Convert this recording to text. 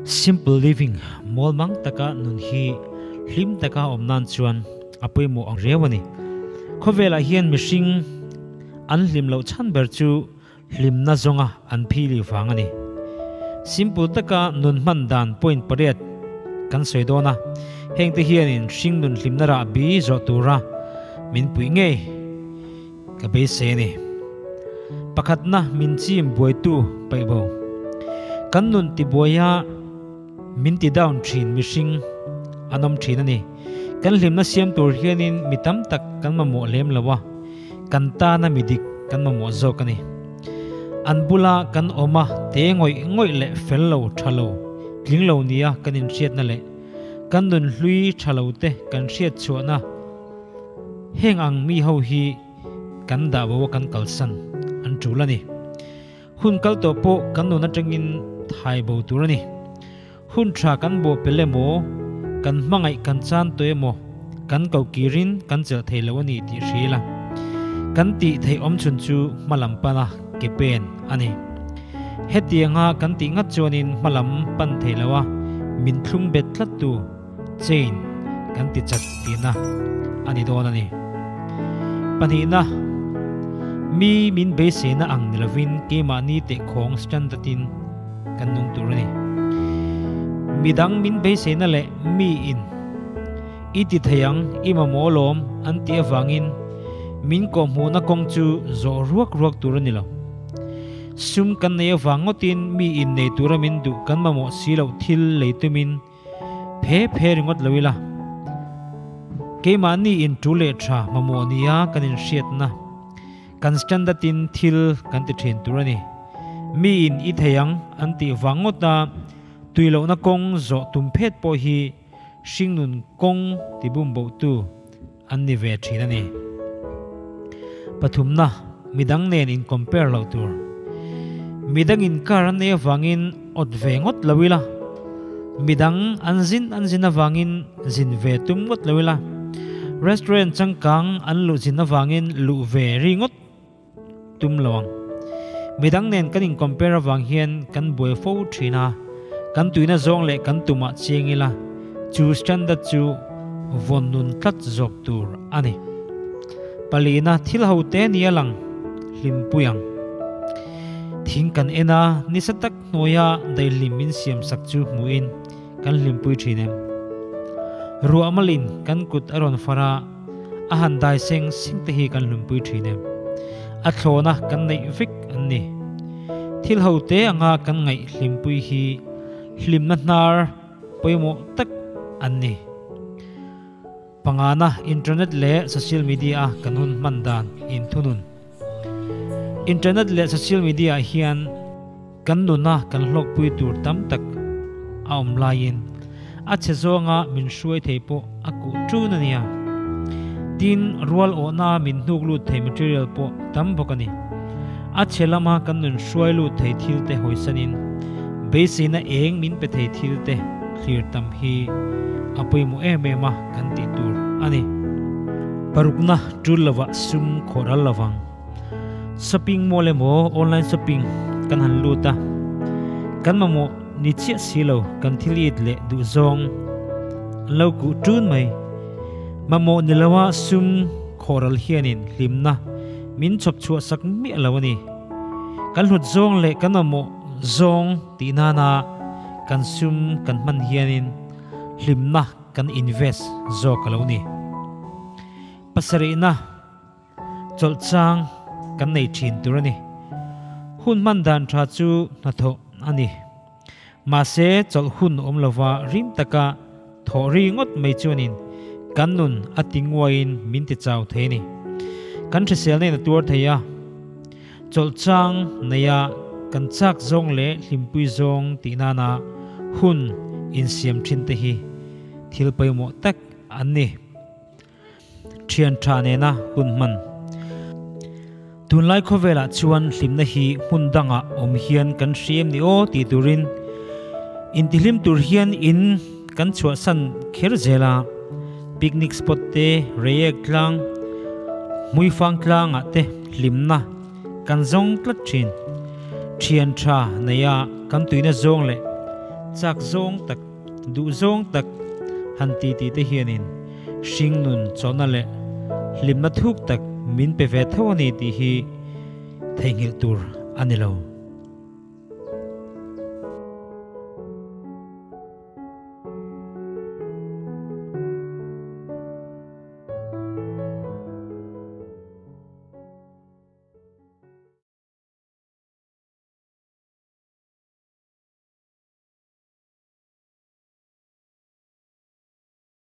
Simple living, Mawlmang taka nun hi hlim taka awm nan chuan a pawimawh ang riau a ni. Khawvelah hian mihring an hlim loh chhan ber chu hlimna zawnga an phili vang a ni. Simple taka nun hman dan point pariat kan sawi dawn a, hengte hianin hring nun hlimna rahbi zawh tura min puih ngei ka beisei a ni. Pakhatna min chim buaitu paih bo. Kan nun tibuaia min ti down thin mihring an awm thin a ni. Kan hlimna siam tur hianin mi tam tak kan mamawh lem lo a, kan tana mi dik kan mamawh zawk a ni. An bula kan awm a te ngawih ngawih leh fel lo tha lo, tling lo nia kan inhriatna leh kan nun hlui tha lo te kan hriat chhuahna heng ang mi ho hi kan dah bo a kan kalsan an tul a ni. Hun kal tawh pawh kan nun atangin thai bo tur a ni. Hun tha kan bawh pel emaw, kan hmangaih kan chan tawh emaw, kan ko kirin kan chelh thei lo a ni tih hria ila, kan tih theih awm chhun chu hmalam pana ke pen a ni. Hetianga kan tih ngat chuanin hmalam pan thei lo a, min thlung bet tlattu chain kan ti chat tihna a ni dawn a ni. Pahnihna, mi min beiseina ang ni lovin keimahni tehkhawng standard-in kan nung tur a ni. Midang min beiseina leh mi in i ti thei ang, i mamawh alawm an tih avangin min kawhhmuhna kawng chu zawh ruak ruak tur a ni lo. Sum kan nei avang ngawtin mi in nei tura min duh kan mamawh si loh thil lei tumin phe phe ringawt lo ila. Keimahni in tu leh tha mamawh nia kan inhriatna. Kan standard-in thil kan ti thin tur a ni. Miin i thei ang an tih vang ngawt a, tui lohna kawng zawh tum phet pawh hi hringnun kawng ti bum bohtu an ni ve thin a ni. Pathumna, midang nen in compare loh tur. Midangin car an nei avangin awt ve ngawt lo ila, midang an zin an zin avangin zin ve tum ngawt lo ila, Restaurant changkang an luh zin avangin luh ve ri ngawt tum lo ang. Midang nen kan in compare avang hian kan buai fo thin a, kan tuina zawng leh kan tumah chiang ila chu standard chu vawn nun tlat zawk tur a ni. Palina thil ho te ni a lang hlimpui ang. Thing kan en a, nisa tak hnuaia daihlim min siam sak chu hmuhin Kan hlimpui thin em? Ruah malin kan kut a rawn far a, a han dai seng seng te hi kan hlimpui thin em? A thlawna kan neih vek an ni. Thil ho te anga kan ngaih hlimpui hi hlimna hnar pawimawh tak an ni. Pangana internet leh social media a kan hun hman dan inthunun. Internet leh social media ah hian kan nuna kan hlawkpui tur tam tak a awm laiin a chhe zawnga min hruai thei pawh a kuh ṭun a nia. Tin, rual awhna min hnuk lut thei material pawh tam bawk a ni. A chhe lama kan nun hruai lut thei thil te hawisanin beiseina eng min pe thei thil te thlir tam hi a pawimawh em em a kan tih tur a ni. Parukna tul lovah sum khawh ral lovang. Shopping mall emaw online shopping kan han lut a, kan mamawh ni chiah si lo kan thil it leh duhzawng an lo kuh tun mai. Mamawh ni loa sum khawh ral hianin hlimna min chhawp chhuah sak miah lo a ni. Kan hlut zawng leh kan mamawh zawng tih nana kan sum kan hman hianin hlimna kan invest zawk a lo ni. Pasarihna. Chawlh chang kan nei thin tur a ni. Hun hman dan tha chu hnathawh a ni. Mahse chawlh hun awm lova rim taka thawh ri ngawt mai chuanin kan nun a ti nguaiin min ti chau thei a ni. Kan hrisel nen a tuar thei a. Chawlh chang neia kan chak zawng leh hlimpui zawng tih nana hun insiam thin te hi thil pawimawh tak an ni. Thian tha nena hun hman. Tunlai khawvelah chuan hlimna hi hmun dangah awm hian kan hri em ni aw tih turin intihlim tur hian in kan chhuahsan kher zel a, picnic spot te, reiek tlang, hmuifang tlangah te hlimna kan zawng tlat thin. Thian tha neia kan tuina zawng leh Chak zawng tak, duh zawng tak han ti ti te hianin hringnun chawhna leh hlimna thuk tak min pe ve tho a ni tih hi theihnghilh tur a ni lo.